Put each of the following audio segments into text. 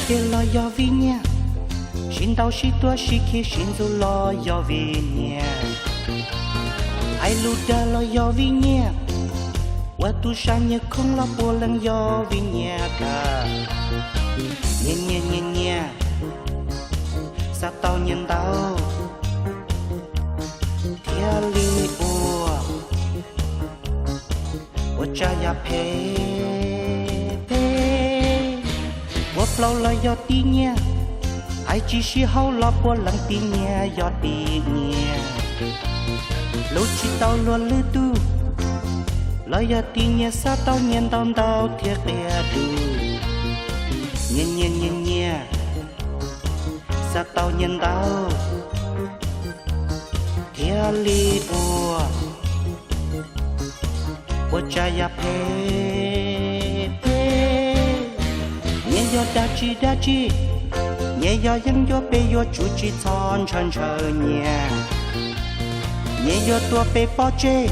Ces los yog vim nyiaj, sib ntaus sib tua sib khi sib ntxub los yog vim nyiaj, hais lus dag los yog vim nyiaj, ua tub sab nyiaj khoom los puav leej yog vim nyiaj tag. Nyiaj nyiaj nyiaj nyiaj, xav tau nyiaj ntau thiaj li ua, ua tsav yam phem phem. Puas plaub los yog tib nyiaj, hais tsis sib haum los puav leej tib nyiaj yog tib nyiaj. Hlub tsis tau luag lwm tus, los yog tib nyiaj xav tau nyiaj ntau ntau thiaj qia dus. Nyiaj nyiaj nyiaj nyiaj, xav tau nyiaj ntau thiaj li ua, ua tsav yam phem phem. Nyiaj yog dab tsi dab tsi, nyiaj yog yeeb ncuab peb yuav tsum tsis txhob ntshaw ntshaw nyiaj. Nyiaj yuav tua peb pov tseg,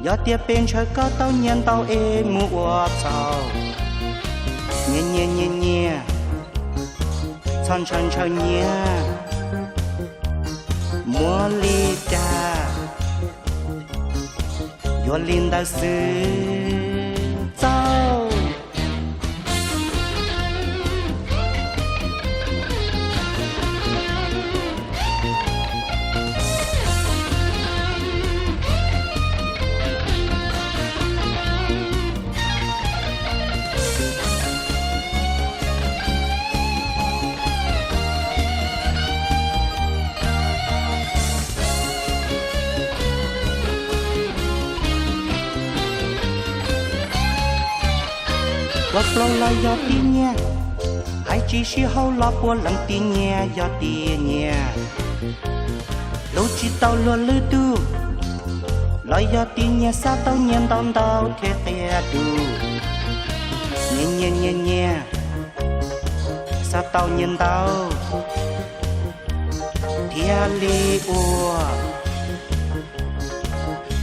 yog tias peb ntshaw kom tau nyiaj ntau es mus ua txhaum. Nyiaj nyiaj nyiaj nyiaj, txhob ntshaw ntshaw nyiaj, muaj li cas yuav li ntawd xwb txaus. Puas plaub los yog tib nyiaj, hais tsis sib haum los puav leej tib nyiaj yog tib nyiaj. Hlub tsis tau luag lwm tus, los yog tib nyiaj xav tau nyiaj ntau ntau thiaj qia dus. Nyiaj nyiaj nyiaj nyiaj, xav tau nyiaj ntau thiaj li ua,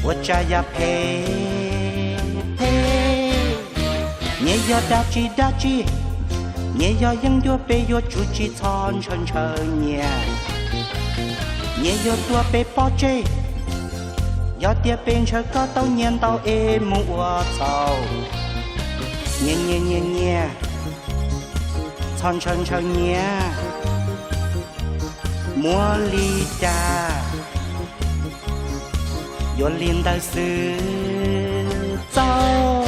ua tsav yam phem phem. Nyiaj yog dab tsi dab tsi, nyiaj yog yeeb ncuab peb yuav tsum tsis txhob ntshaw ntshaw nyiaj. Nyiaj yuav tua peb pov tseg, yog tias peb ntshaw kom tau nyiaj ntau es mus ua txhaum. Nyiaj nyiaj nyiaj nyiaj, txhob ntshaw ntshaw nyiaj, muaj li cas yuav li ntawd xwb txaus.